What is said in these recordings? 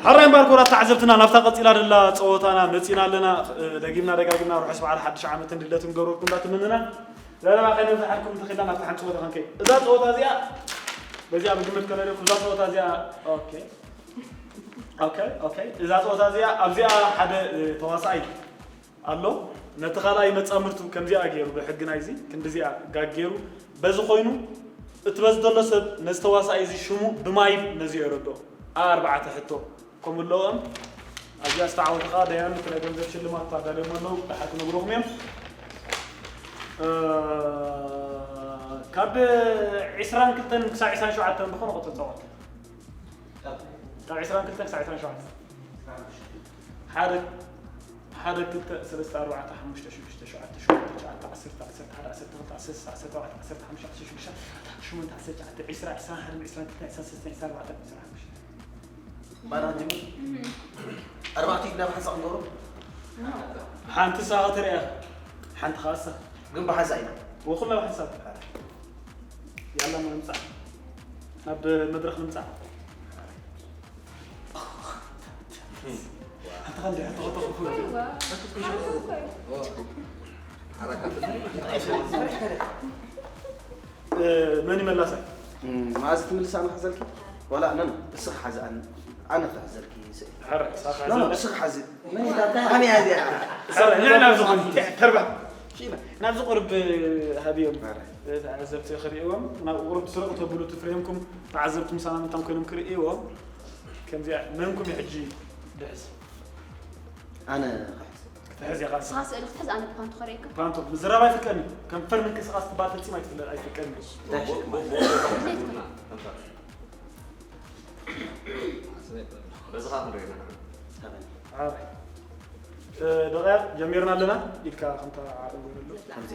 ሕራይ እምበኣር ክቡራት ተዓዘብትና፣ ናብታ ቀጺላ ዘላ ጸወታና መጺና ኣለና። እ፣ ደጊምና ደጋጊምና ርሑስ በዓል ሓድሽ ዓመትን ልደትን ክገብረልኩም እንዳትምንና፣ ዘረባ ከይነብዝሓልኩም እንተኺልና ናብታ ሓንቲ ጸወታ ክንከይድ። እዛ ጸወታ እዚኣ፣ በዚኣ ብግምት ከለለኩም፣ እዛ ጸወታ እዚኣ፣ ኦኬ። ኦኬ፣ ኦኬ። እዛ ጸወታ እዚኣ፣ ኣብዚኣ ሓደ፣ እ፣ ተዋሳኣይ ኣሎ። ነቲ ካልኣይ መጻምርቱ ከምዚኣ ገይሩ፣ ብሕጊ ናይዚ ክንዲዚኣ ጋግ ገይሩ፣ በዚ ኮይኑ፣ እቲ በዚ ዘሎ ሰብ ነዚ ተዋሳኣይ እዚ ሽሙ ብማይብ ነዚኡ የረድኦ። ኣርባዕተ ሕቶ። ከምኡ ኣለዎም። ኣብዚኣ ዝተዓወቱ ኸዓ ደያኑ ናይ ገንዘብ ሽልማት ኣዳልዮም ኣለዉ። ደሓር ክነግሩኹም እዮም። እ፣ ካብ ዒስራን ክልተን ክሳብ ዒስራን ሸውዓተን ብኸምኡ ቁጽሪ ጸወት። ካብ ዒስራን ክልተን ክሳብ ዒስራን ሸውዓተን። ሓደ፣ ሓደ፣ ክልተ፣ ሰለስተ፣ ኣርባዕተ፣ ሓሙሽተ፣ ሽዱሽተ፣ ሸውዓተ፣ ሸሞንተ፣ ትሽዓተ፣ ዓሰርተ፣ ዓሰርተ ሓደ፣ ዓሰርተ ክልተ፣ ዓሰርተ ሰለስተ፣ ዓሰርተ ኣርባዕተ፣ ዓሰርተ ሓሙሽተ፣ ዓሰርተ ሽዱሽተ፣ ዓሰርተ ሸውዓተ፣ ዓሰርተ ትሽዓተ፣ ዓሰርተ ዕስራን፣ ዕስራን ክልተን፣ ዕስራን ኣርባዕተን፣ ዕስራን ሓሙሽተን። ባና ጅምር። ኣርባዕተ ኢድና ብሓንሳእ ክንገብሮ። ሓንቲ ሳኻ ተሪኣ፣ ሓንቲ ኻሳ። ግን ብሓንሳእ ኢና። ወኩላ ብሓንሳእ። ያላ፣ ንምጻእ። ናብ መድረኽ ንምጻእ። ኣታ ኸንዲ፣ ኣታ ኸንዲ። እ፣ መን ይመላሳይ? እም፣ መኣዝ ትምልስ ኣነ ክሕዘልኪ? ዋላ፣ ኖ፣ ኖ፣ እስኺ ሓዚ ኣነ፣ ኣነ ክሕዘልኪ ስእሊ። ሕራይ፣ ሳኻ ኖ፣ ኖ፣ ዘለ- እስኺ ሓዚ። መን ይታ-፣ እንታይ ሃኒ እያ እዚኣ? ሕራይ፣ ንዕ ናብ ዝኾነ፣ ተርባ። ሽኢላ። ናብ ዝቕርብ ሃብዮም። ሕራይ። ተዓዘብቲ ክርእይዎም፣ ናብ ቁሩብ ስርቕ ተብሉ እቲ ፍሬምኩም ተዓዘብቲ ምሳና ምንታን ኮይኖም ክርእይዎም። ከምዚኣ፣ መንኩም እዩ ሕጂ ድሕዝ? ኣነ ክሕዝ። ክትሕዝ ኢኻ። ንስኻ ስእሊ ክትሕዝ፣ ኣነ ፓንቶ ከርእየካ። ፓንቶ፣ ምዝራብ ኣይፍቀድን እዩ። ከንፈር ምንቅስቓስ ትበሃል ፈጺሙ ኣይትፍለ-፣ ኣይፍቀድን እዩ። ዳሽ። በዚ ኸዓ ክንሪኦ ኢና። ተበል። ዓረ። እ፣ ደቂቕ ጀሚርና ኣለና። ኢድካ ከምታ ዓረ ጎረሉ። ከምዚ።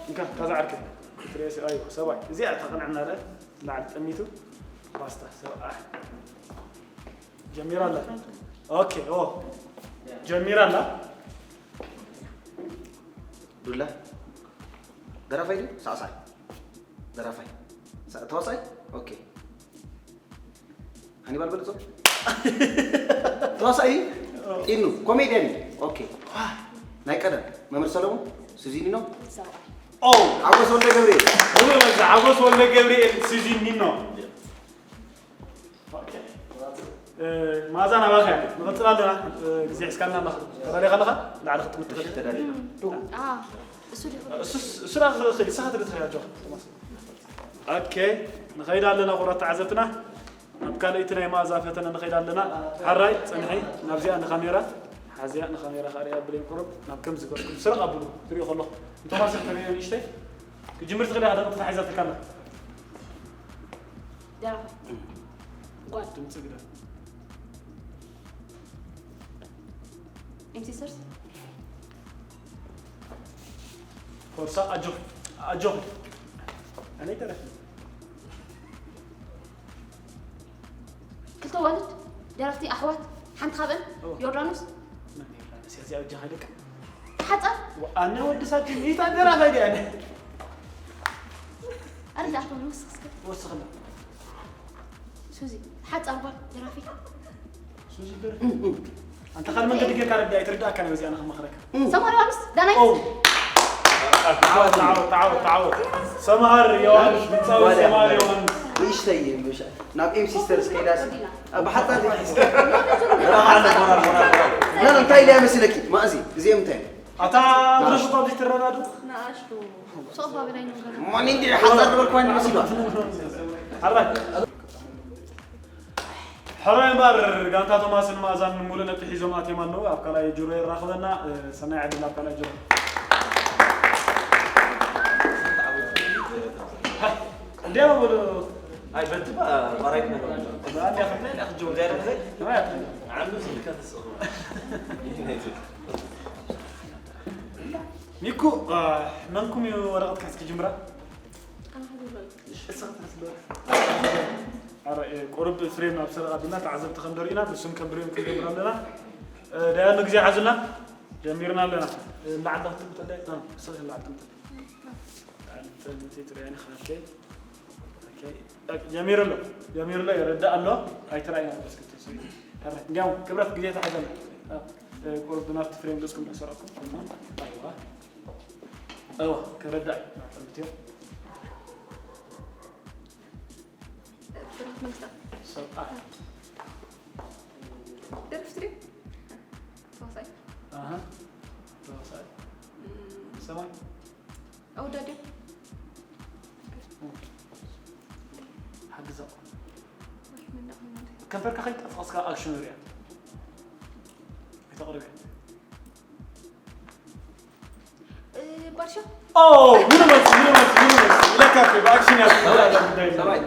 እንካ፣ ታዛ ዓርኪ። ትሬሲ፣ ኣይዋ፣ ሰብኣይ። እዚኣ ተቐንዕና ለ፣ ላዕሊ ጠሚቱ። ባስታ፣ ሰብኣይ። ጀሚራ ኣላ። ኦኬ፣ ኦ። ጀሚራ ኣላ። ዱላ። ደራፋይ ድዩ? ሳዕሳዕ። ደራፋይ። ሳ-፣ ተዋሳኣይ? ኦኬ። ሃኒባል በልጾ? ተዋሳኢ? ጢኑ። ኮሜድያን እዩ። ኦኬ። ናይ ቀደም። መምህር ሰለሙን? ሱዚኒኖ? ኦ! ሓጎስ ወልደ ገብርኤል። ሙሉ በዛ ሓጎስ ወልደ ገብርኤል፣ ሱዚኒኖ። ኦኬ። እ፣ መኣዛ ናባኻ እያ። ንቐጽል ኣለና። እ፣ ግዜ ሒዝካልና ኣለኻ። ተዳሊኻ ኣለኻ? ላዕሊ ክትጥምት ትኽእል። ተዳሊኻ። አ፣ እሱ ዲኹ? እሱስ፣ እሱ ዳ ክኽእል፣ ንስኻ ትደሊ ትኽእል እያ፣ ጆ። ኦኬ፣ ንኸይድ ኣለና፣ ክቡራት ተዓዘብትና። ናብ ካልኣይቲ ናይ መኣዛ ፈተነ ንኸይድ ኣለና። ሓራይ፣ ጸንሒ፣ ናብዚኣ ንካሜራ። ሓዚኣ ንካሜራ ከኣ ርኣ ብሌን ቁሩብ፣ ናብ ከምዚ ገጽኩም ስርቕ ኣብሉ፣ ትሪኦ ከለኹ። ንቶማስ ተሪኦ ንእሽተይ። ክጅምር ትኽእል ኢኻ፣ ደቂ ተታሒዛትካ ኣላ። ደራፋይ። ጓል። ድምጺ ግዳ። ኤምሲ ሰርስ። ፎርሳ፣ ኣጆኺ፣ ኣጆኺ። ኣነ ይተረፍ። ክልተ ኣዋልድ ደረፍቲ ኣሕዋት፣ ሓንቲ ካብአን ኦ። ዮርዳኖስ። መን ዮርዳኖስ? እዚኣ በጃኻ ደቂ። ሓጻር። ኣነ ወዲ ሳጅን፣ ይታ ደራፋይ ድያ ኣነ? ኣረ፣ ዳኣቶም ንወስኽ እስከ። ወስኽና። ሱዚ፣ ሓጻር ጓል ደራፊት። ሱዚ ደርፊ። ኣንተ ካልእ መንገዲ ጌርካ ረዳ፣ ኣይትርዳእካ፣ ነዚ ኣነ ክመኽረካ። ሰምሃር ዮሃንስ፣ ዳናይት። ኦ። ተዓወት፣ ተዓወት፣ ተዓወት፣ ተዓወት። ሰምሃር ዮሃንስ፣ ድምፃዊ ሰምሃር ዮሃንስ። ንእሽተይ፣ ምሽ-፣ ናብ ኤም ሲስተርስ ከይዳስ፣ ኣብ ሓጻር ዲኻ ሒዝካ? ሞራል፣ ሞራል፣ ሞራል፣ ሞራል። ና፣ ና፣ እንታይ ኢለያ መሲለኪ? ማእዚ፣ እዚኦም እንታይ እዮም? ኣታ ንኣሽቱ። ንኣሽቱ ኣብዚ ትረዳዱ? ንኣሽቱ። ሶፋ በላይ ነው ገና። ማን እንዲ ሓጻር ዝበልኩ ዓይነት መሲሉ? ኣርባዕተ። ሕራይ እምበኣር፣ ጋንታ ቶማስን መኣዛን ምሉእ ነጥቢ ሒዞም ኣትዮም ኣለዉ። ኣብ ካልኣይ ዙር የራኽበና። እ፣ ሰናይ ዕድል ኣብ ካልኣይ ዙር። እንዲያ በሉ። ኣይ፣ በቲ ባ-፣ ባራይት ነገር። እዛ እንዲያ ክትለይ፣ እንዲያ ክትጀምር። እንዲያ ክትለይ። ንባይ ኣትለይ። ዓንዱ ስልካ ተስእኹ። ሚኩ፣ እ፣ መንኩም እዩ ወረቐት ካሕስ ክጅምራ? ኣረ፣ እ፣ ቁሩብ ፍሬም ኣብ ሰረቕ ኣቢልና ተዓዘብቲ ከም ደሪእና፣ ንሱም ከም ብሬም ክንገብር ኣለና። እ፣ ደያኑ ግዜ ሓዙልና። ጀሚርና ኣለና። እ፣ ላዕሊ ክትጥምጠለይ? እ፣ ንስኺ ላዕሊ ጥምጠለይ። ላዕሊ ጥምጠለይ፣ ጥርያኒ፣ ኦኬ። ኦኬ፣ ጀሚሩ ኣሎ፣ ጀሚሩ ኣሎ፣ ይረዳእ ኣሎ። ኣይተራእየና በስ ክትስሪ። እንዲያውም ክብረት ግዜ ተሓዘና። ቁርብ ናብቲ ፍሬም ገጽኩም እናሰራኩም። ኣይዋ። እዋ፣ ክረዳእ እዩ። ናብቶም እትዮ። ብሩክ መንግስታ ሰብኣይ። ደርፍቲ ድዩ? ተዋሳኢ ኣሃ። ተዋሳኢ። ሰማይ። ኣወዳድዮ ሓግዛ። ወይ ምን እንዳኹም ማለት ከንፈርካ ከይጠፍቐስካ ኣክሽን ሪያ። ኣይተቕርብያ። ባድሻ ኦ፣ ምኑ መልሲ፣ ምኑ መልሲ፣ ምኑ መልሲ። ኢለካ እኮ ብኣክሽን እያ ትፈልጥ ኣላ ጉዳይ። ሰብኣይ።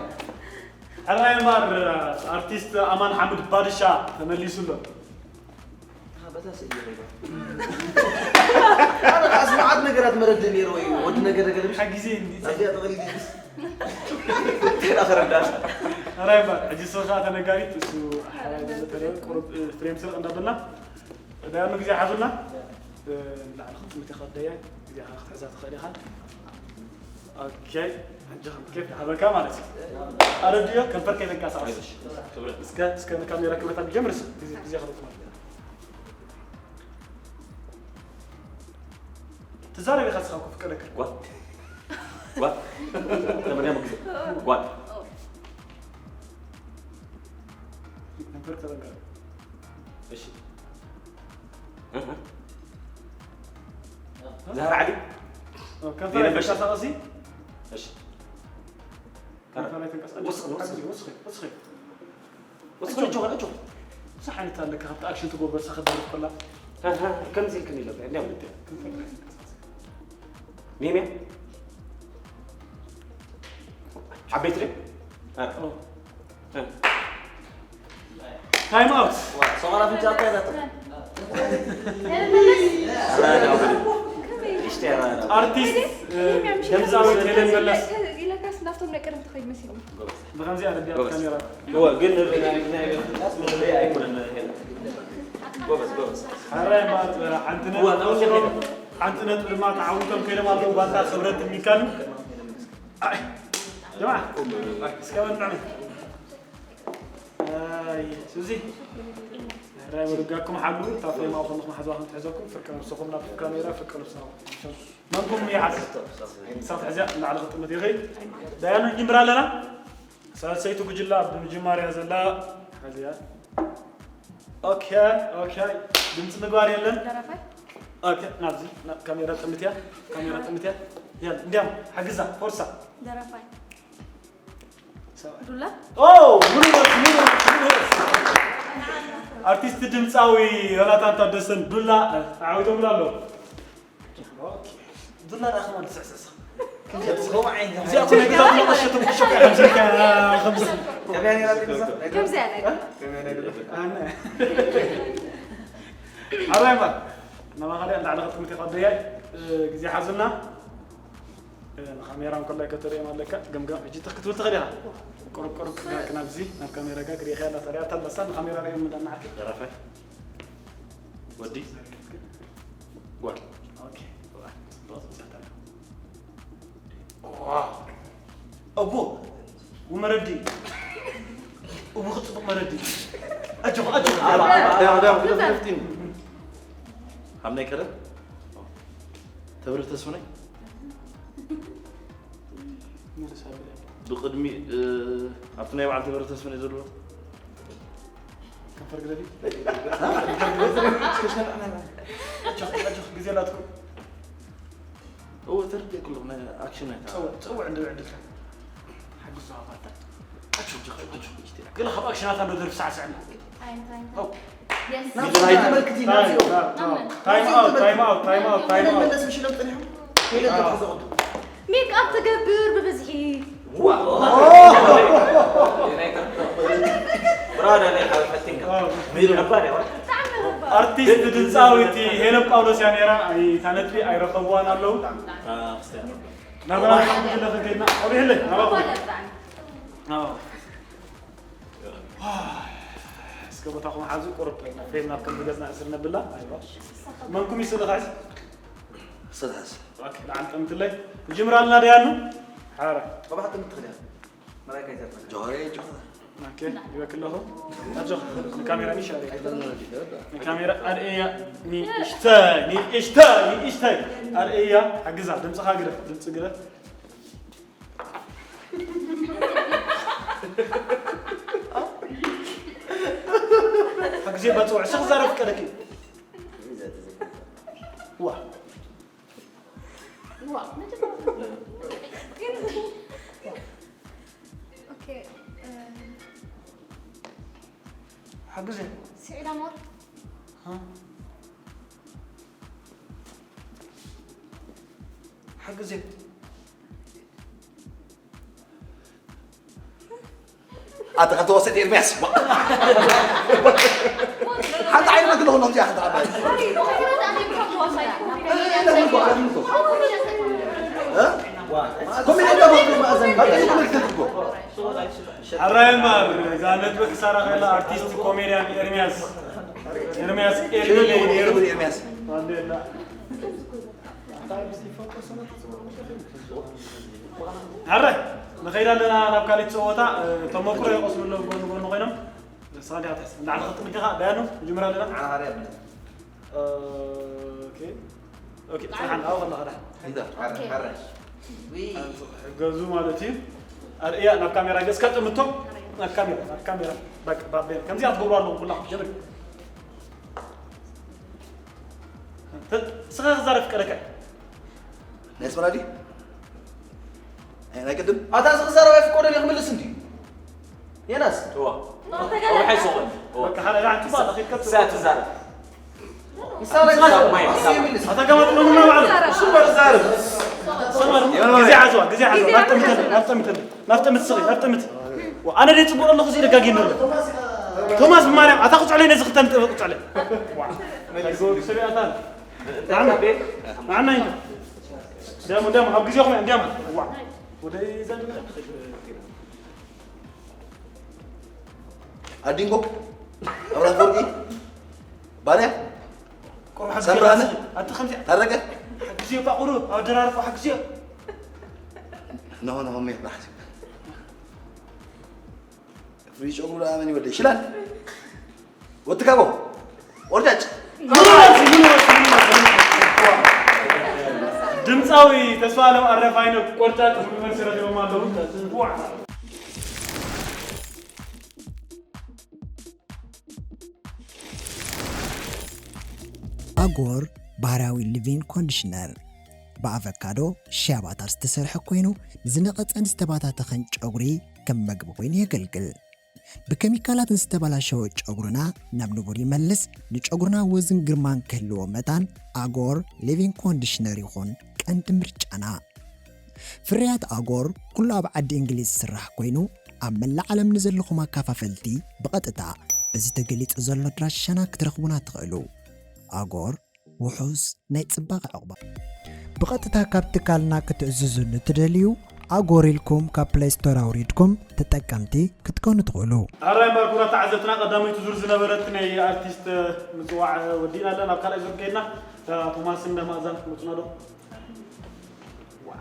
ሕራይ እምበኣር ኣርቲስት ኣማን ሓምድ ባድሻ ተመሊሱ ኣሎ። በታ ስእሊ ሪባ ኣነ ከኣስ መዓት ነገራት መረድእ ነይርዎ እዩ ወዲ ነገረ ገለ ምሽ ሓጊዜ እንዲ ኣብዚኣ ጠቕሊል ይድስ ቴና ከረዳስ ሕራይ እምበኣር ሕጂ ስኻ ተነጋሪት እሱ ሓራይ ዘተረ ቁሩብ ፍሬም ስርቕ እንዳበልና ዳያኑ ግዜ ሓዙልና ንላዕሊ ክትምት ይኸደያ ግዜ ክትሕዛ ትኽእል ኢኻ። ኦኬ፣ ሕጂ ከም ኬፍ ሓበካ ማለት እዩ። ኣረድዮ ከንፈር ከይተንቀሳቐስ። እስከ እስከ ንካሜራ ክብረት ኣብ ጀምርስ ግዜ ግዜ ክረት ማለት እዩ። ትዛረብ ኢኻ ስኻ ኮፍ ቀለክ ጓል ጓል ተመሪያ ምግቢ ጓል ከንፈር ተጠንቀቅ። እሺ እህ። ዛህራ ዓሊ ከንፈር ተንቀሳቐሲ እሺ ከንፈር ተንቀሳቐሲ። ወስኽ፣ ወስኽ። ወስኽ ወስኽ ወስኽ እጆ ከነ እጆ ብዙሕ ዓይነት ኣለካ ካብቲ ኣክሽን ትገብሮ ንሳ ክትደርፍ ከላ ከምዚ ኢልክን ኢለ እንዲያም ልትያ ሜሜ ዓበይቲ ደ ታይም ኣውት ሰማራ ፍንጫ ኣካይዳት ኣርቲስት ድምፃዊት ሄለን መለስ ኢለካስ ናብቶም ናይ ቀደም ትኸይድ መሲሉ ብከምዚ ኣረዲያ ካሜራ ግን ናይ ናይ ፍንጫስ መለለይ ኣይኮነን ሄለን ጎበዝ ጎበዝ ሓራይ ማለት ሓንቲ ነጥቢ ሓንቲ ነጥቢ ድማ ተዓዊቶም ከይዶም ኣለዉ ባንታ ክብረት ሚካሉ ጀማ እስከ በልዕም ሱዚ ሕራይ ወርጋኩም ሓሉ እታ ፍሬም ኣብኹም ንክመሓዝዋ ከም ትሕዘኩም ፍርቂ ነብስኹም ናብ ካሜራ ፍርቂ ነብስና መንኩም ይሓዝ ሳት ሕዚያ ንላዕሊ ክጥምት ይኽእል ዳያኑ ንጅምር ኣለና ሳልሰይቲ ጉጅላ ብምጅማር እያ ዘላ ሓዚያ ኦኬ ኦኬ ድምፂ ምግባር የለን ደራፋይ ኦኬ ናብዚ ናብ ካሜራ ጥምትያ ካሜራ ጥምትያ ያ እንዲያም ሓግዛ ፎርሳ ደራፋይ ዱላ ኦ ሙሉ በርስ ሙሉ በርስ ሙሉ በርስ ኣርቲስት ድምፃዊ ዮናታን ታደሰን ዱላ ተዓዊቶምሉ ኣለዉ ዱላ ዳ ከማን ትስዕስዕ እዚኣ እኮ ናይ ገዛ መቐሸ ተንኩሾ ከምዚ ከምዚ ከምዚ ያለ ሓራይ እምበር ናባኻ ዲኣ ንላዕሊ ክትምት ኢኻ ኣደያይ ግዜ ሓዙልና ንካሜራ እንከላይ ከተርእዮም ኣለካ ገምገም ሕጂ ትኽ ክትብል ትኽእል ኢኻ ቁርብ ቁርብ ክጋክ ናብዚ ናብ ካሜራ ጋክ ሪኢኻ ያላ ተሪኣታ ኣለሳ ንካሜራ ርእዮም እንዳናዓክ ደራፋይ ወዲ ጓል ኦኬ ጽቡቕ ጽቡቕ ኣቦ ወመረዲ እቡ ክጽቡቕ መረዲ ኣጆኹ ኣጆኹ ሃምናይ ቀደም ተብረ ተስፍናይ ብቕድሚ ኣብቲ ናይ በዓል ተብረ ተስፍናይ ዘለዎ ከንፈር ግደፊ ኣጆኽ ኣጆኽ ግዜ ላትኩም እወ ተረዲእ ኩሉ ናይ ኣክሽን ኣይታ ጸውዕ ጸውዕ እንደ ዕድልካ ሓግዝ ዝሃባታ ኣጆኽ ኣጆኽ ኣጆኽ ገለ ካብ ኣክሽናት ኣሎ ደርፍ ሳዕስዕና ተመልክቲ ታይም ኣውት ታይም ኣውት ታይም ኣውት ታይም ኣውት ሜክ ኣፕ ትገብር ብብዝሒ ብራዳ ናይ ሓበፈቲንካ ሚሉ ነባር ያዋ ብጣዕሚ ረባ ኣርቲስት ድምፃዊት ሄለን ጳውሎስ እያ ነይራ እታ ነጥቢ ኣይረኸብዋን ኣለዉ ናባና ሓንቲ ክለኸ ከድና ቆቢሕለይ ናባኹም እስከ ቦታኹም ሓዙ ቁርብ ፍሬም ናብ ከምዚ ገጽና እስር ነብላ ኣይዋ መንኩም ይስልኻስ ሰድሓስ ላዓል ጠምትለይ ንጅምር ኣለና ደያኑ ሓራ ጠባሕቲ ምትኽልያ ጆሃር ጆሃር ኦኬ ይበክለኹ ኣጆ ንካሜራ ሚሽ ኣሪ ንካሜራ ኣርእያ ንእሽተይ ንእሽተይ ንእሽተይ ኣርእያ ሓግዛ ድምፅኻ ግደፍ ድምፂ ግደፍ ግዜ ባፅውዕ ስኽ ዛረብ ፍቀደኪ ዋ ዋ መጀመርያ ግን ኦኬ ሓግዜ ስዒዳ ሞት ሓግዜ ኣታ ካብ ተወሰድ ኤርሚያስ ሓንቲ ዓይነት ክልኹ ነው እዚኣ ሓንቲ ዓባይ ኮሜዲ ኣለዎ ማእዘን ኣራይ ማር እዛ ነጥቢ ክሳራ ከላ ኣርቲስት ኮሜድያን ኤርሚያስ ኤርሚያስ ኤርሚ ነይሩ ኤርሚያስ ኣረ ንኸይድ ኣለና ናብ ካሊእ ፀወታ ተመክሮ የቐስሙ ኣለዉ ጎኒ ጎኒ ኮይኖም ሳዲያ ትሕስ ንላዕሊ ክትጥምት ኢኻ ዳያኑ ንጅምር ኣለና ኦኬ ኦኬ ጽናሓን ኣብኡ ከለኻ ዳ ኢዛ ሓረ ሓረ ሕገዙ ማለት እዩ ኣርእያ ናብ ካሜራ ገጽካ ጥምቶ ናብ ካሜራ ናብ ካሜራ በቃ ባቤል ከምዚኣ ትገብሩ ኣለኹም ኩላኹም ጀምር ስኻ ክዛረብ ፍቀደካ ናይ ኣስመራ ድዩ ናይ ቅድም ኣታ እዚ ክዛረብ ኣይፍቀደን እዩ ክምልስ እንድዩ የናስ እዋ ኣውሓይ ሰቆል በቃ ሓደ ዳዕቲ ባላ ኺድ ቀጽል እሳ ትዛረብ ንሳ ናይ ክዛረብ ንሱ ይምልስ ኣታ ገማጥ ነው ምና ባዕሉ እሱ በር ዛረብ ግዜ ዓዘዋ ግዜ ዓዘዋ ናብ ጠምተል ናብ ጠምተል ናብ ጠምት ስኺ ናብ ጠምት ኣነ ደይ ጽቡቕ ኣለኹ እዚ ደጋጊ ነር ቶማስ ብማርያም ኣታ ቁጽዕለይ ነዚ ክተን ጥበ ቁጽዕለይ ሰሪኣታን ንዓና ኢንካ እንዲያም እንዲያም ኣብ ግዜኹም እንዲያም ዋ ወደይ ዘንድ ኣዲንጎ ኣብራ ፈርቂ ባርያ ሳምራነ ኣቲ ከምዚ ታረቀ ግዜ ባቑሩ ኣደራርፎ ሓግዝዮ ነሆ ነሆ ሜት ባሕሲ ፍሪ ጨጉሩ ደኣ መን ይወደይ ሽላን ወትካቦ ቆርጫጭ ድምፃዊ ተስፋ ኣለም ኣረፋይነ ቆርጫጭ ዝብል መልሲ ረኺቦም ኣለዉ ኣጎር ባህርያዊ ሊቪን ኮንዲሽነር ብኣቨካዶ ሻባታት ዝተሰርሐ ኮይኑ ንዝነቐጸን ዝተባታተኸን ጨጉሪ ከም መግቢ ኮይኑ የገልግል። ብኬሚካላት ዝተበላሸወ ጨጉርና ናብ ንቡር ይመልስ፣ ንጨጉርና ወዝን ግርማን ክህልዎ መታን ኣጎር ሊቪን ኮንዲሽነር ይኹን ቀንዲ ምርጫና። ፍርያት ኣጎር ኩሉ ኣብ ዓዲ እንግሊዝ ዝስራሕ ኮይኑ ኣብ መላእ ዓለም ንዘለኹም ኣካፋፈልቲ ብቐጥታ በዚ ተገሊጹ ዘሎ ኣድራሻና ክትረኽቡና ትኽእሉ። ኣጎር ውሑስ ናይ ጽባቐ ዕቑባ። ብቐጥታ ካብ ትካልና ክትእዝዙ ንትደልዩ ኣጎር ኢልኩም ካብ ፕለይ ስቶር ኣውሪድኩም ተጠቀምቲ ክትኮኑ ትኽእሉ። ኣራይ እምበር ክቡራት ተዓዘብትና ቀዳመይቲ ዙር ዝነበረት ናይ ኣርቲስት ምጽዋዕ ወዲእና ኣለና ናብ ካልኣይ ዙር ከይድና እታ ቶማስን እንዳ መኣዛን ክትመጹና ዶ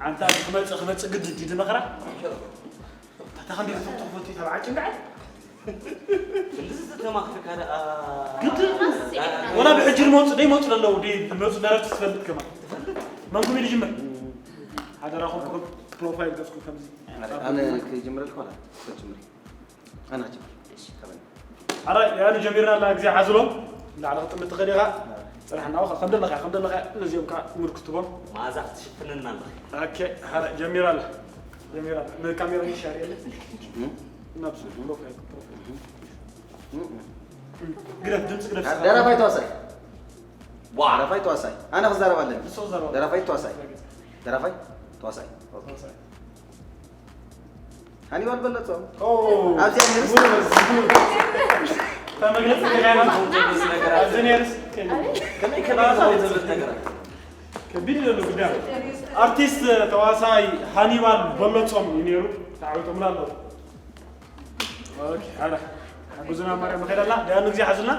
ኣንታ ክመጽእ ክመጽእ ግድን ድዩ ድመኽራ ታታ ክንዲ ተፈቱ ተፈቱ ተባዓ ጭንጋዕ ክንድዚ ዝተማኽርካ ደኣ ግድን ወላ ብሕጂ ዝመፁ ደይመፁ ዘለዉ ደይመፁ ደረፍቲ ትፈልጥ ከማ መንኩም ይጅምር ሓደራኹም ፕሮፋይል ገፅኩም ከምዚ ኣነ ክጅምረልካ ወላ ክትጅምር ኣነ ክጅምር ኣረ ያኑ ጀሚርና ኣላ ግዜ ሓዝሎም ላዕሊ ክጥምት ትኽእል ኢኻ ፅራሕ እናወኻ ከም ደለኻ ከም ደለኻ ነዚኦም ከዓ ሙድ ክትቦም መዓዛ ክትሽፍንና ኣለኻ ኦኬ ሓረ ጀሚራ ኣላ ጀሚራ ኣላ ንካሜራ ይሻር የለ ናብሱ ፕሮፋይል ፕሮፋይል ግደፍ ድምፂ ግደፍ ደራፋይ ተዋሳይ ዋ ደራፋይ ተዋሳይ ኣነ ክዛረብ ኣለኒ ንሶ ዘረባ ደራፋይ ተዋሳይ ደራፋይ ተዋሳይ ሃኒባል በለጾም ኣብዚኣ ነርስ መግለፂ ተጋይና ኣብዚ ነርስ ከመይ ከመይ ዝኸውን ዝብል ነገራት ከቢድ ዘሎ ጉዳይ ኣርቲስት ተዋሳይ ሃኒባል በለጾም እዩ ነይሩ ተዓዊቶምና ኣለዉ ሓደ ሓግዙና ማርያም ንኸይድ ኣላ ዳያኑ ግዜ ሓዙልና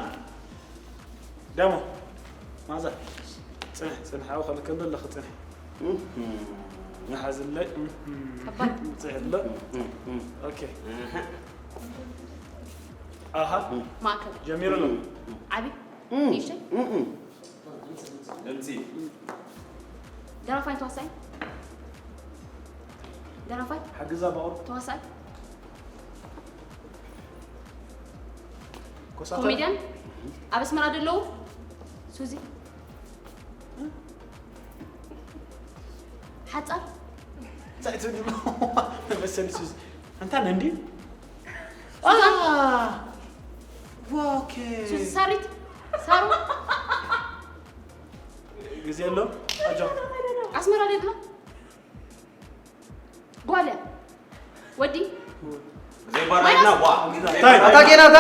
ዳሞ ማዛ ፅንሕ ፅንሕ ኣብኡ ከለክ እንዶ ኣለኽ ፅንሕ ሓዝለይ። ከባድ። ብፅሕሎ። ኦኬ። ኣሃ። ማእከል። ጀሚሩ ኣሎ። ዓቢ። ንእሽተይ። ድምፂ። ደራፋይ ተዋሳይ። ደራፋይ። ሓግዛ ባቑር። ተዋሳይ። ኮሳተር። ኮሜድያን ኣብ ኣስመራ ዘለዉ ሱዚ ሓጻር እንታይ ትብል መሰል ሱዚ። ኣንታ ነንዲ። ሱዛን። ኦኬ። ሱዚ ሳሪት ሳሩ ግዜ ኣሎ። ኣጆ። ኣስመራ ደድላ ጓልያ ወዲ ዘይባራይና ዋ። ታይ ኣታ ጌና እታ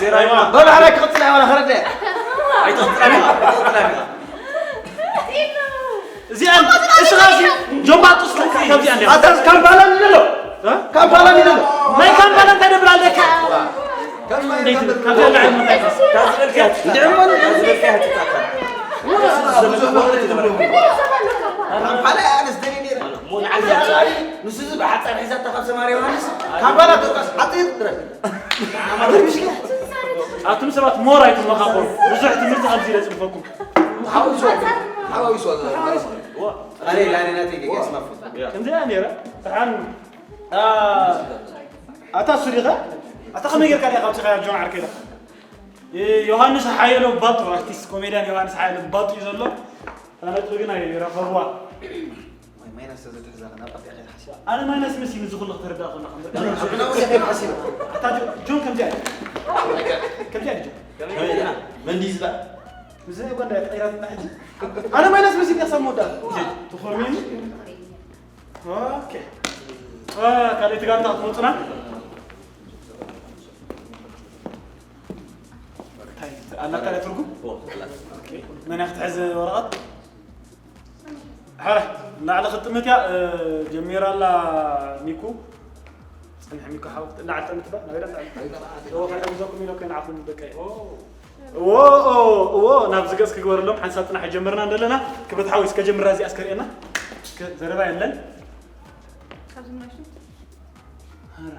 ዜራይና በባዕላይ ክቕፅል ኣይዋላ ከረደ ኣይትቕፅላኒ። ኣይትቕፅላኒ። እዚኣን እስኻ ሲ ጆምባ ጡስ ካብዚኣ እንዲያ ኣታ ካምፓላ ንደሎ ካምፓላ ንደሎ ናይ ካምፓላ እንታይ ደብር ኣለካ? እንዴት ካብዚኣ እንታይ ካብዝበልክያ ትጻፈር። ካምፓላ ኣነስ ደሊ ነይረ ንሱ እዚ ብሓፃር ሒዛታ ካብ ሰማር ዮሃንስ ካምፓላ ተውቃስ ሓፂር ድረስ ኣቱም ሰባት ሞር ኣይትመኻኸሩ። ብዙሕ ትምህርቲ ኣብዚ ኢለ ጽንፈኩም። ሓዊሱ ሓዊሱ ኣረ ላኔ ናተይ ገገስ ማፉ ከምዚኣ ነይረ። ተሓን ኣታ እሱ ዲኻ? ኣታ ከመይ ጌርካ ዲኻ ኣብዚኻ ጆን ዓርከይ ኢኻ? ዮሃንስ ሓየሎ ባጡ ኣርቲስት ኮሜድያን ዮሃንስ ሓየሎ ባጡ እዩ ዘሎ። እታ ነጥቢ ግን ኣይረኸብዋ። ማይናስ ተዘትሕዛ ናብ ቀጥያ ከይትሓስብ ኣነ ማይናስ መሲሉ እዚ ኩሉ ክትርዳእ ከለኻ ናብ ቀጥያ ከይትሓስብ ኣታ ጆን ከምዚኣ እዩ። ከምዚኣ እዩ ጆን። መንዲ ዝላ እዚ ናይ ጓንዳ ቀይራትና ሕጂ ኣነ ማይናስ መሲሉ ክሳብ መወዳእታ ትኾርሚኒ። ኦኬ። ካልኣይቲ ጋንታ ክትመፁና። እንታይ ኣላ ካልኣይ ትርጉም? ኦኬ። መን እያ ክትሕዝ ወረቐት? ሕረ ንላዕሊ ክትጥምት እያ። ጀሚራ ኣላ ሚኩ። ፅንሕ ሚኩ ሓው ክትላዓል ጥምት ባ ናበይ ዳ? ዶ ከሕግዘኩም ኢለ ኮይነ ዓኹም ደቀይ። እዎ እዎ እዎ ናብዚ ገፅ ክግበረሎም ሓንሳብ ፅናሕ ጀምርና እንደለና ክብረት ሓወይ እስከ ጀምራ እዚኣ እስከ ርኤና እስከ ዘረባ የለን ካብዚ ምናሹ ኧረ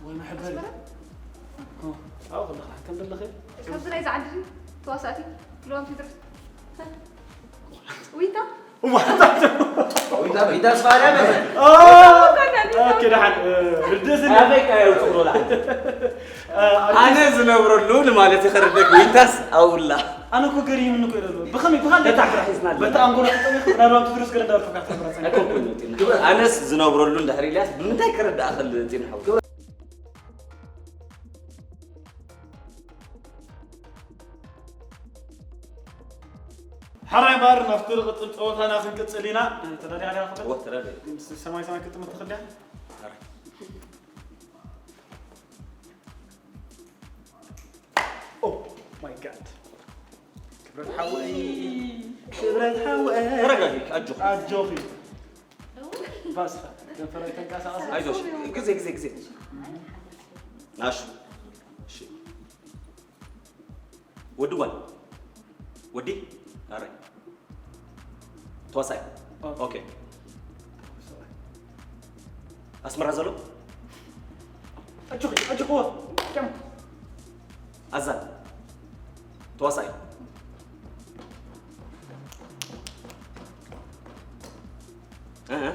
ወይ መሐበሪ ኣብኡ ከለኻ ከም ዘለኸ ካብዚ ናይ ዝዓዲ ተዋሳእቲ ለዋም ትድርስ ዊታ ዊታ ዊታ ስፋርያ ኦኬ ደሓን ርድእስ ኣበይ ካየው ትብሎ ላ ኣነ ዝነብረሉ ንማለት ይኸርደክ ዊታስ ኣውላ ኣነ እኮ ገሪምኒ እኮ ይደሎ ብኸመይ ብኻልደ ተታሓሒዝና ኣለና። በቲ ኣንጎሎ ተጠሚኹ ናብራም ትድርስ ገለ እንዳበልኩ ካብታ ክብረት ሰናይ ኣይኮንኩን ፂን ኣነስ ዝነብረሉ እንድሕር ኢልያስ ብምንታይ ክርዳእ ክእል ፂን ሓው ሓራይ ባር ናብቲ ዝቕፅል ፀወታና ክንቅፅል ኢና ተዳሊኻ ዲኻ ክብል ወተረደ ሰማይ ሰማይ ክትጥምት ትኽእል ዲኻ Oh my god ክብረት ሓወይ ክብረት ሓወይ ተረጋጊ ኣጆ ኣጆኺ ባስታ ገፈራይ ተንቀሳቐስ ኣይዞሽ ግዜ ግዜ ግዜ ናሹ እሺ ወዲ ጓል ወዲ ኣረ ተዋሳይ ኦኬ ኣስመራ ዘሎ ኣጆኺ ኣጆኽዎ ኣዛን ተዋሳይ እ እ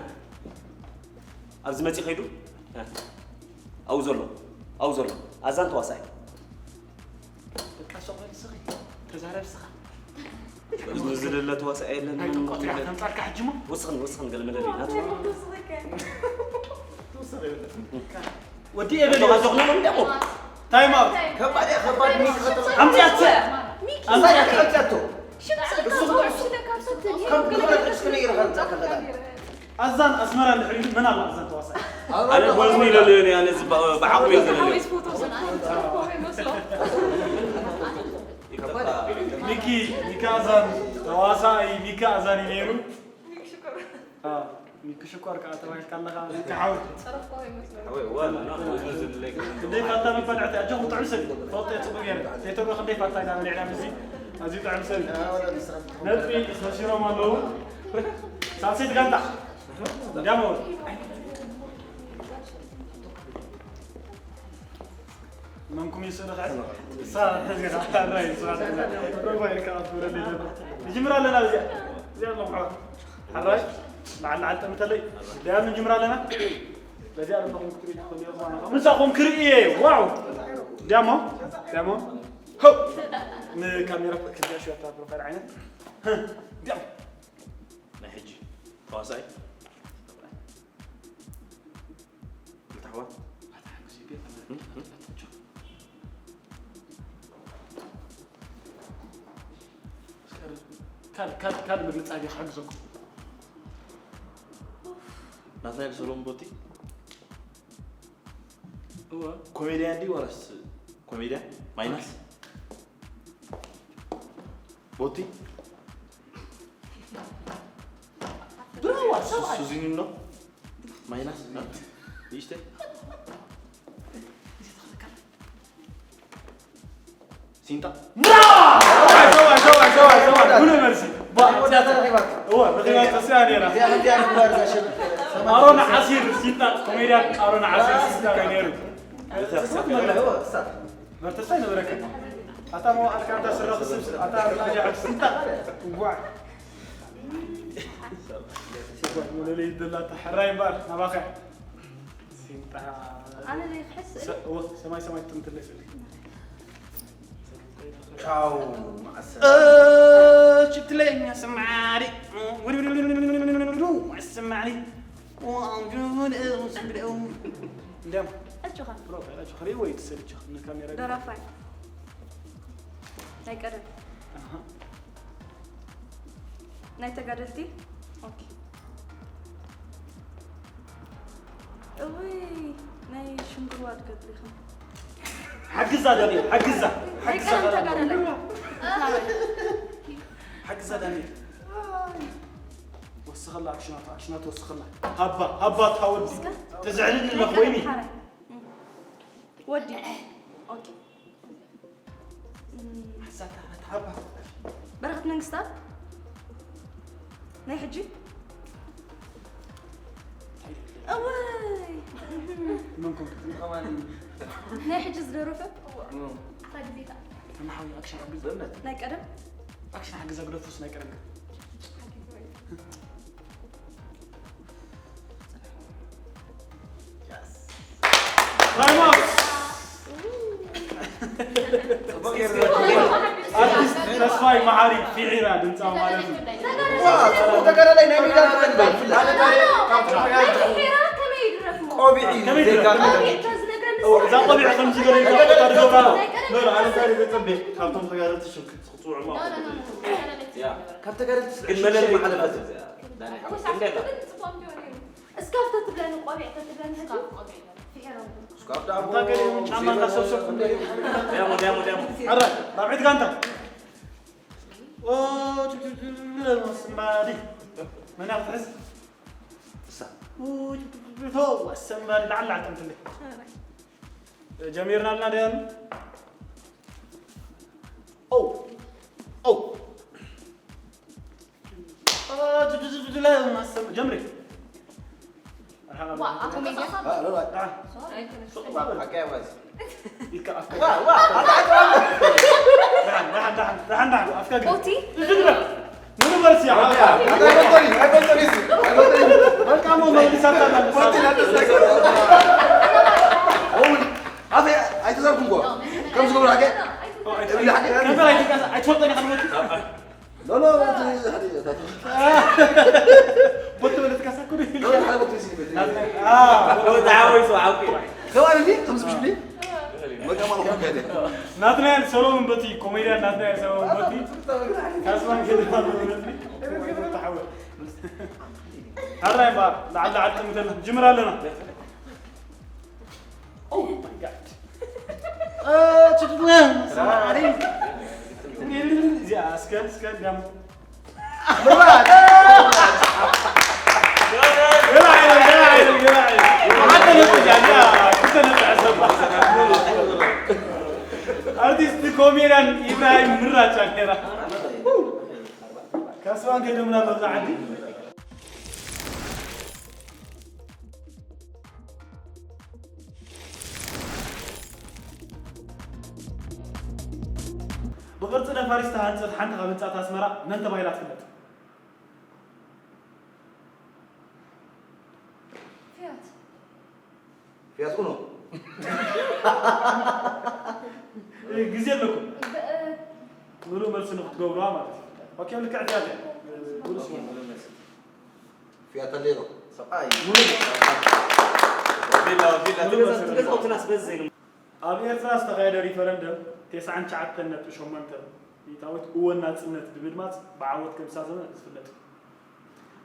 ኣብዚ መፂ ከይዱ እ ኣብኡ ዘሎ ኣብኡ ዘሎ ኣዛን ተዋሳይ በቃ ሶቕ በል ስኺ ተዛረብ ስኻ እዝኑ ዝልለ ተዋሳእ የለን ናይ ጥቆት ሪኣ ተምፃልካ ሕጂ ሞ ወስኽን ወስኽን ገለ መለለይ ናቱ ወዲ ኤበል ተዋሳእ ነው እንደሞ ታይም ኣውት ከባድ እያ ከባድ ሚክ ከተማ ኣምፅያት ኣምሳያ ክቀጥያቶ ሽምፅእ እሱ ክትዕስ ክነይር ከምፃ ከለላ ኣዛን ኣስመራ እንድሕር ኢሉ መን ኣሎ ኣዛን ተዋሳእ ኣነ ጎዝኒ ኢለለዮ ኣነ እዚ ብዓቕሚ እየ ዘለለዮ ሚኪ ሚኪ ኣዛን ተዋሳኢ ሚኪ ኣዛን እዩ ነይሩ ሚኪ ሽኮር ከዓ ተባሂልካ ኣለኻ ሚኪ ሓወይ ክንደይ ፋታ መባልዕቲ ኣጆኹም ጥዑም ሰብ እዩ ፈልጦ እየ ፅቡቅ ገይረ ቴቶሎ ክንደይ ፋታ ኢና በሊዕና ምስዚ ኣዝዩ ጥዑም ሰብ እዩ። ነጥቢ ሰሲሮም ኣለዉ። ሳልሰይቲ ጋንታ ጃሞ። መንኩም ይስእሉ ኸዓ። እሳ ተዝገዳ፣ ሕራይ፣ እሳ ተዝገዳ። ሮባ ኢልካ ኣትብለኒ ዘሎ። ንጅምር ኣለና እዚኣ። እዚኣ ኣለኹ። ሕራይ፣ ላዕሊ ላዕሊ ጠምተለይ። ዳያኑ ንጅምር ኣለና። በዚኣ ኣለኹም ክትሪኡ ትኽእሉ ኢኹም፣ ኣነ ኸዓ ምሳኹም ክርኢ እየ። ዋው! ዳሞ፣ ዳሞ። ሆ! ንካሜራ ክትሪኣ ሽወታ ፕሮፋይል ዓይነት። ዳሞ። ናይ ሕጂ ተዋሳኣይ። ክልተ ኣሕዋት። ካልእ፣ ካልእ፣ ካልእ መግለጺ ኣበይ ክሕግዘኩም? ናትናኤል ሰሎሞን ቦቲ። እወ። ኮሜድያን ድዩ ዋላስ ኮሜድያን? ማይናስ? ቦቲ? ብራዋ፣ ሰብኣይ። ሱዚኒኖ? ማይናስ? ንእሽተይ? ሲንጣ? ብራዋ! ሰብኣይ፣ ሰብኣይ፣ ሰብኣይ፣ ሰብኣይ፣ ሰብኣይ። ብሉይ መልሲ። ባ-፣ እወ፣ ረኺባቶ፣ እዚኣ ነይራ። እዚኣ፣ እዚኣ ምግባር እዛ ሽም። ኣሮን ዓሲር ሲንጣ፣ ኮሜድያን ኣሮን ዓሲር ሲንጣ እዩ ነይሩ። እወ፣ እሳ። መርተሳ ይነበረካ። ኣታ መዋዕልካ፣ ኣታ ስረ ክስብ፣ ኣታ ርካጃ ክስንታ። ዋዕ። ሲንጣ፣ መለለይ ደላታ፣ ሕራይ እምበኣር፣ ናባኸ። ሲንጣ። ኣነ ዘይክሕስ እየ። ሰ-፣ እወ፣ ሰማይ፣ ሰማይ ትጥምትለይ ስእሊ። ቻው፣ መዓሰ። እ፣ ሽትለኛ ሰማሪ። ሰማሪ። እንዲያም። ኣጆኻ። ፕሮፋይል ኣጆኻ። ሪእ ወይ ትሰልችኻ ንካሜራ። ደራፋይ። ናይ ቀደም። ኣሃ። ናይ ተጋደልቲ? ኦኬ። እውይ፣ ናይ ሽንግርዋ ትገብር ኢኻ። ሓግዛ ዳንኤል፣ ሓግዛ፣ ናይ ሓግዛ ቀደም ዳንኤል። ተጋደላይ። ሓግዛ ዳንኤል። ወስኸላ ኣክሽናቱ፣ ኣክሽናቱ ወስኸላ። ሃባ፣ ሃባ ታወዲ። እስከ። ተዝዕልኒ ናይ ኣለኹ ወይኒ። ቀደም ሓራይ። ወዲ። ኦኬ። ሓሳካ ኣትሓባ። በረኸት መንግስታብ? ናይ ሕጂ? እዋይ! መንኩም? ናይ ሕጂ ዝደረፈ? እም። ኣታ ግዜታ። ተማሓዊ ኣክሽን ሓግዝ። በእምነት። ናይ ቀደም? ኣክሽን ሓግዝ ኣግደፉስ ናይ ቀደም። ታይም ኣውት! ኣርቲስት ተስፋይ መሓሪ ፊዒራ ድምፃዊ ማለት እዩ። ዋ፣ ተጋዳላይ ናይ ሜዳ ተጋዳላይ። ቆቢዕ እዩ፣ ከመይ ድረፍ? ዘይጋር ነገር። ቆቢዕ ተዝነግረኒ እዛ ቆቢዕ ከምዚ ገለ ኢልካ ክትገብራ። ኖ፣ ኖ፣ ኣነ ዛሬ ዘጸበ ካብቶም ተጋደልቲ ሽም ክትጽውዑ ማለት እዩ። ያ። ካብ ተጋደልቲ ግን መለለይ ሽም ማለት ማለት እዩ። እዩ። ዳኒ ሓወስ እንዴ ኣላ? እስካፍ ተትብለኒ፣ ቆቢዕ ተትብለኒ፣ ሕጂ ስካፍ ቆቢዕ። ፍሒራ። ስካፍ ዳቦ። እንታይ ገለ ምን ጫማ እንዳሰብሰብኩ እንዴ? ዳሞ፣ ዳሞ፣ ዳሞ። ኣረ፣ ራብዒት ጋንታ። ኦ፣ ቱ፣ ቱ፣ ቱ፣ ቱ፣ ቱ፣ ስማዲ። መን እያ ክትሕዝ? እሳ። ኡ፣ ቱ፣ ቱ፣ ቱ፣ ቱ፣ ቱ፣ ኣሰማዲ፣ ላዕሊ ላዕሊ ጠምትለይ። ጀሚርና ኣለና ዳያኑ? ኦ፣ ኦ። አ፣ ቱ፣ ቱ፣ ቱ፣ ቱ፣ ቱ፣ ላ፣ ማሰብ፣ ጀምሪ። ዋ፣ ኣኮ ሜድያ። አ፣ ሎ፣ ሎ። አ። ሶሪ። ሱቅ ባበል። ኣጋይ ዋዝ። ኢልካ ኣፍካ። ዋ፣ ዋ፣ ኣታ፣ ኣታ። ደሓን፣ ደሓን፣ ደሓን፣ ደሓን፣ ደሓን፣ ኣፍካ ግዳ። ቦቲ? እዚ ግዳ። ምኑ በልሲ፣ ኣታ፣ ኣታ፣ ኣይበልቶኒ፣ ኣይበልቶኒ፣ ኣይበልቶኒ። በቃ፣ ሞ መልሳት ኣላ። ቦቲ፣ ናተስ፣ ኣይበልቶኒ። ኣሁን፣ ኣፌ፣ ኣይተዛርኩም እኮ። ከም ዝገብሩ ሓቂ? ኦ፣ ኣይ-፣ እብሊ ሓቂ? ከመይ ኣይትንቀሳ-፣ ኣይትፈልጦን ኢኻ ንቦቲ? ሎ፣ ሎ፣ እቲ ሓደ እዩ፣ እታ ቦቲ በለ ትካሳ እኮ ነው። ሎ፣ ሓደ ቦቲ ሲል በቲ። አ፣ ኦ፣ ተሓወይሱ፣ ሓውኪ። ከባቢ እንዲ፣ ከምዚ ብሽ እንዲ? በቃ ማለት ነው፣ ከደ። ናትናኤል ሰሎሞን በቲ፣ ኮሜድያን ናትናኤል ሰሎሞን በቲ። ካስማን ከደ ማለት ነው። ተሓወይ። ሕራይ እምበኣር፣ ላዕሊ ላዕሊ ጥምተልና። ጅምር ኣለና። Oh my God. እ፣ ችግር ነው። ሰማሪ። እዚኣ እስከ፣ እስከ እንዲያም። ገና አይደለም፣ ገና አይደለም፣ ገና አይደለም። አንተ ነህ ጥያቄ፣ አንተ ነህ ተሰባ። ኣርቲስት ኮሜድያን ኢብራሂም ምራጫ ነይራ። ካስባን ከይዶምና ኣብዚ ዓዲ። ብቕርጺ ነፋሪት ዝተሃንጸት ሓንቲ ካብ ህንጻት ኣስመራ መን ተባሂላ ትፍለጥ? ፊያት። ፊያት ኡኖ። ግዜ ኣለኩም። ምሉእ መልሲ ንክትገብሩዋ ማለት እዩ። ኦኬ፣ ልክዕ ፊያት እያ። ምሉእ ስሙ። ፊያት ኣሌሮ። ሰብኣይ ምሉእ ቪላ ቪላ ምሉእ መልሲ ትገዝኦ ትናስ በዘይ ኣብ ኤርትራ ዝተኻየደ ሪፈረንደም ተስዓን ትሽዓተን ነጥቢ ሸሞንተ ሚእታዊት እወ ናጽነት ብምድማጽ ብዓወት ከምዝተዛዘመ ዝፍለጥ እዩ።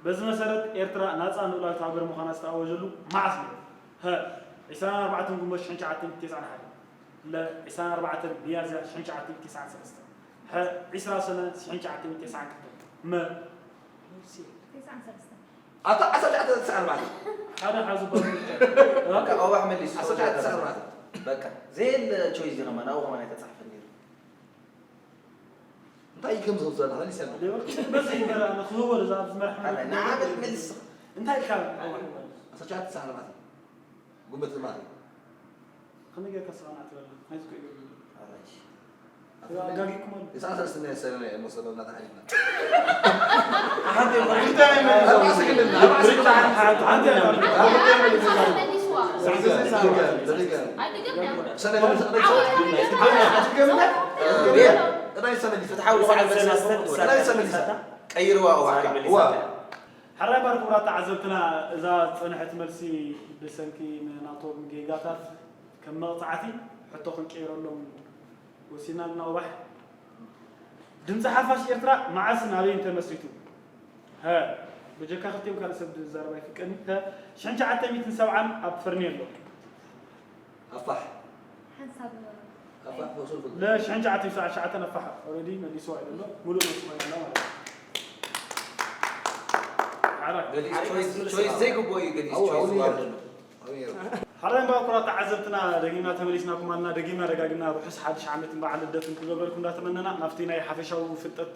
በዚ መሰረት ኤርትራ ናጻ ልኡላዊት ሃገር ምዃና ዝተኣወጀሉ መዓስ ነይሩ? ሀ ዕስራን ኣርባዕተን ግንቦት ሽሕን ትሽዓተ ሚእትን ተስዓን ሓደን፣ ለ ዕስራን ኣርባዕተን ሚያዝያ ሽሕን ትሽዓተ ሚእትን ተስዓን ሰለስተን፣ ሐ ዕስራ ሰነ ሽሕን ትሽዓተ ሚእትን ተስዓን ክልተን፣ መ ተስዓን ሰለስተን። ኣታ ዓሰርተ ትሽዓተ ተስዓን ኣርባዕተን። ሓደ ሓዙ በሉ። በቃ ኣዋሕ መሊሱ ዓሰርተ ትሽዓተ ተስዓን ኣርባዕተን። በቃ ዘየለ ቾይስ ዲኻ ማን ኣብኡ ከማን ኣይተጻሕፈን ነይሩ እንታይ ከም ዝኽዘና መሊሰና። በዚ ይበራ ንኽህቦ እዛ ኣብዚ መርሓ ኣነ ንዓመት መሊስ እንታይ ኢልካ? ዓሰርተ ትሽዓተ ተስዓን ኣርባዕተን። ግንቦት ማለት እዩ። ከመይ ጌርካ ሰብኣና ትበላ? ናይዚ እኮ ይገብር። ኣጋጊኩም ኣሎ። የሰዓት ሰለስተ ናይ ሰነ ናይ ሞሰበ እናተሓሊፍና። ሓንቲ እኮ ኣርባዕተ ክልልና፣ ኣርባዕተ ክልልና። ሓንቲ እያ። መልስዋ። ደቂቃ፣ ደቂቃ። ኣይትገብር። ሰነ መልስ፣ ዓወት። ናይ ሰነ መልስ። ፍትሓዊ ዝኾነ መልሲ ናይ ሰነ መልስ። ቀይርዋ እዋሕካ ዋ። ሕራይ ባር ክቡራት ተዓዘብትና፣ እዛ ዝጸንሐት መልሲ ብሰንኪ ንናቶም ጌጋታት ከም መቕጻዕቲ ሕቶ ክንቀይረሎም ወሲና ኣለና። ኦባሕ፣ ድምፂ ሓፋሽ ኤርትራ መዓስን ኣበይን ተመስሪቱ? ሀ ብጀካ ክልቲኦም ካልእ ሰብ ዝዛረብ ኣይፍቀድን። ሀ ሽሕን ትሽዓተ ሚእትን ሰብዓን ኣብ ፈርኔሎ። ኣፋሕ። ሓንሳብ ኣፋሕ ፈሱል ፍል። ለ ሽሕን ትሽዓተ ሚእትን ሰብዓን ትሽዓተን ኣፋሕ ኦልሬዲ መሊስዋ ኢሉ ኣሎ። ሙሉእ መልሲ ኮይና ኣላ ማለት እዩ። ሓራይ። ገሊስ ቾይስ ቾይስ ዘይግብኦ እዩ ገሊስ ኣው፣ ቾይስ ኣው፣ ዝዋብ ይገርም። ዘሎ ኣው፣ ይገርም። ሓራይ እምበኣር ክቡራት ተዓዘብትና፣ ደጊምና ተመሊስናኩም ኣለና። ደጊምና ደጋጊምና ርሑስ ሓድሽ ዓመትን በዓል ልደትን ክገብረልኩም እንዳተመነና፣ ናብቲ ናይ ሓፈሻዊ ፍልጠት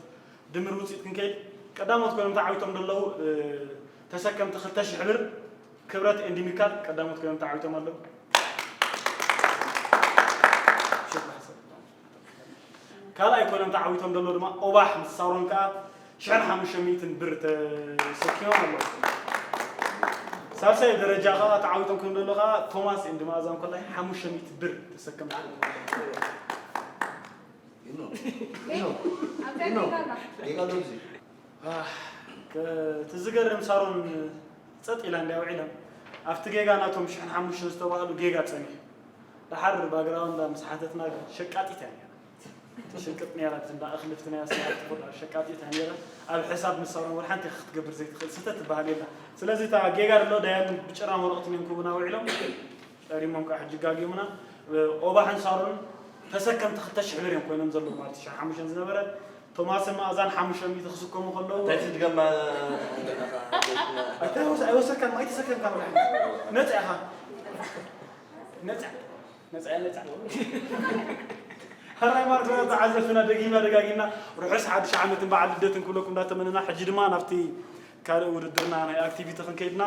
ድምር ውፅኢት ክንከይድ፣ ቀዳሞት ኮይኖም ተዓዊቶም ዘለዉ፣ እ፣ ተሰከምቲ ክልተ ሽሕ ብር ክብረት ኤንድ ሚካል ቀዳሞት ኮይኖም ተዓዊቶም ኣለዉ። ካልኣይ ኮይኖም ተዓዊቶም ዘለዉ ድማ ኦባሕ ምስ ሳሮን ከዓ ሽሕን ሓሙሽተ ሚእትን ብር ተሰኪሞም ኣለዉ። ሳልሳይ ደረጃ ከዓ ተዓዊቶም ከም ዘለዉ ከዓ ቶማስ ኤንድ መኣዛ እንኮላይ ሓሙሽተ ሚእቲ ብር ተሰከምቲ። ኢኖ። ኢኖ። ኣብዛ ኢኖ። ጌጋ ኣላ። ጌጋ ኣሎ እዚ። ኣህ፣ ከ-፣ እቲ ዝገርም ሳሮን ጸጥ ኢላ እንድያ ውዒላ። ኣብቲ ጌጋ ናቶም ሽሕን ሓሙሽተን ዝተባህሉ ጌጋ ጸኒሑ። ደሓር ባግራውንዳ ምስ ሓተትና ግን ሸቃጢት እያ ነይራ። ትሽቅጥ ነይራ፣ እቲ እንዳ እኽሊ ኣብቲ ናይ ኣስመራ ትኹል ሸቃጢት እያ ነይራ። ኣብ ሕሳብ ምስ ሳሮን ወላ ሓንቲ ክትገብር ዘይትኽእል ስህተት ትበሃል የላ። ስለዚ እታ ጌጋ ደሎ ዳያኑ ብጭራን ወረቕትን እዮም ክህቡና ውዒሎም። ጸሪሞም ከዓ ሕጂ ጋጊሙና። ኦባሕን ሳሮን ተሰከምቲ ክልተ ሽሕ ብር እዮም ኮይኖም ዘለዉ ማለት እዩ። ሽሕን ሓሙሽተን ዝነበረ ቶማስን መኣዛን ሓሙሽተ ሚእቲ ክስከሙ ከለዉ እንታይ ትድገማ ኣይተወስ- ኣይወሰድካን ኣይተሰከምካን ወላ ሓንቲ። ነፃ ኢኻ። ነፃ ነፃ እያ ነፃ። ሕራይ ማርኮ ተዓዘብትና ደጊምና ደጋጊምና ርሑስ ሓድሽ ዓመትን በዓል ልደትን ክብለኩም እንዳተመነና፣ ሕጂ ድማ ናብቲ ካልእ ውድድርና ናይ ኣክቲቪቲ ክንከይድና።